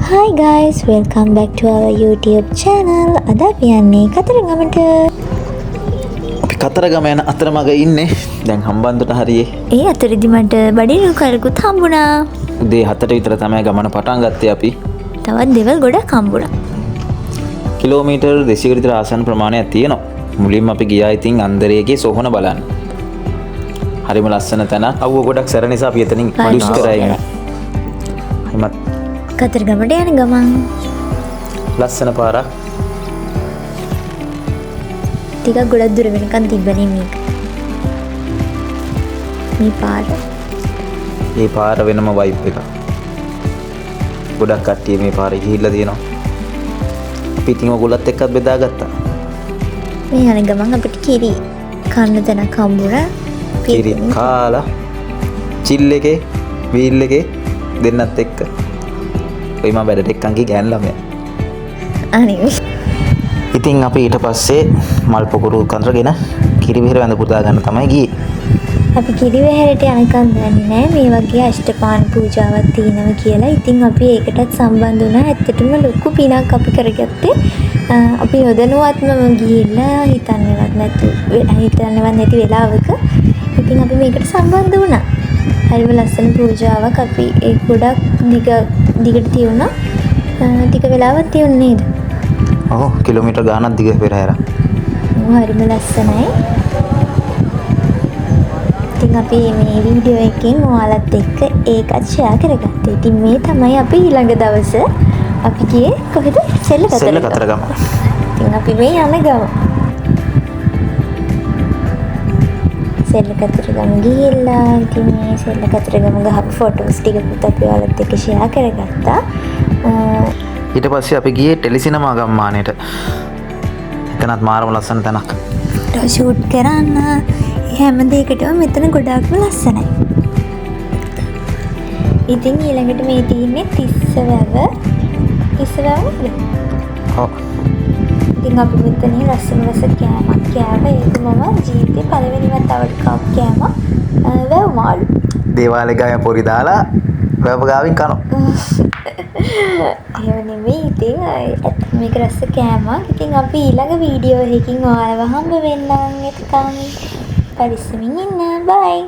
Hi guys, welcome back to our YouTube channel. අද අපි යන්නේ කතරගමට. අපි කතරගම යන අතරමඟ ඉන්නේ. දැන් හම්බන්තොට හරියේ. ඒ අතරදි මට බඩිනු කරකුත් හම්බුණා. උදේ 7ට විතර තමයි ගමන පටන් ගත්තේ අපි. තවත් දේවල් ගොඩක් හම්බුණා. කිලෝමීටර් 200කට විතර ආසන්න ප්‍රමාණයක් තියෙනවා. මුලින්ම අපි ගියා ඉතින් අන්දරේගේ සොහොන බලන්න. හරිම ලස්සන තැනක්. අවුව ගොඩක් සැර නිසා අපි එතනින් දුෂ්කරයි. එහෙමත් කතරගමට යන ගමන් ලස්සන පාරක්. ටිකක් ගොඩක් දුර වෙනකන් තිබ්බනේ මේක. මේ පාර. මේ පාර වෙනම වයිබ් එකක්. ගොඩක් කට්ටිය මේ පාරේ ගිහිල්ලා තියෙනවා. අපි ඉතින් ඔයගොල්ලත් එක්කත් බෙදාගත්තා. මේ යන ගමන් අපිට කිරි කන්න තැනක් හම්බුණා. කිරි කාලා චිල් එකේ වීල් එකේ දෙන්නත් එක්ක. ඔය මම වැඩට එක්කන් ගිය ගෑනු ළමයා. අනේ. ඉතින් අපි ඊට පස්සේ මල් පොකුරු කඳරගෙන කිරිවෙහෙර වැඳ පුදා ගන්න තමයි ගියේ. අපි කිරිවෙහෙරට යනකම් දන්නේ නෑ මේ වගේ අෂ්ටපාන පූජාවක් තියෙනවා කියලා. ඉතින් අපි ඒකටත් සම්බන්ධ වුණා. ඇත්තටම ලොකු පිනක් අපි කරගත්තේ. අපි නොදැනුවත්වම ගිහිල්ලා හිතන්නේවත් නැති වෙලාවක ඉතින් අපි මේකට සම්බන්ධ වුණා. හරිම ලස්සන පූජාවක්. අපි ඒ ගොඩක් දිගට තියුණා. ටික වෙලාවක් තියුණේ නේද? ඔව්, කිලෝමීටර් ගාණක් දිග පෙරහැර. හරිම ලස්සනයි. ඉතින් අපි මේ වීඩියෝ එකෙන් ඔයාලත් එක්ක ඒකත් ෂෙයා කරගත්තා. ඉතින් මේ තමයි අපි ඊළඟ දවස අපි ගියේ කොහෙද? සෙල්ල කතරගම. සෙල්ල කතරගම. ඉතින් අපි මේ යන ගම. සෙල්ල කතරගම ගිහිල්ලා ඉතින් මේ සෙල්ල කතරගම ගහපු ෆොටෝස් ටිකකුත් අපි ඔයාලත් එක්ක ෂෙයා කරගත්තා. ඊට පස්සේ අපි ගියේ ටෙලිසිනමා ගම්මානයට. එතනත් මාරම ලස්සන තැනක්. ෆොටෝ ෂූට් කරන්න හැම දෙයකටම මෙතන ගොඩාක්ම ලස්සනයි. ඉතින් ඊළඟට මේ තියෙන්නේ තිස්ස වැව. තිස්ස වැව නේද? ඔව්. ඉතින් අපි මෙතන ලස්සන රස කෑමක් කෑවා. ඒක මම ජීවිතේ පළවෙනි වතාවට කාපු කෑම. වැව් මාළු. දේවාලේ ගාවේ පොරි දාලා වැව ගාවින් කනවා. එහෙම නෙමෙයි. ඉතින් ඇත්තටම මේක රස කෑමක්. ඉතින් අපි ඊළඟ වීඩියෝ එකකින් ඔයාලව හම්බ වෙන්නම්. එතකන් පරිස්සමින් ඉන්න. බයි.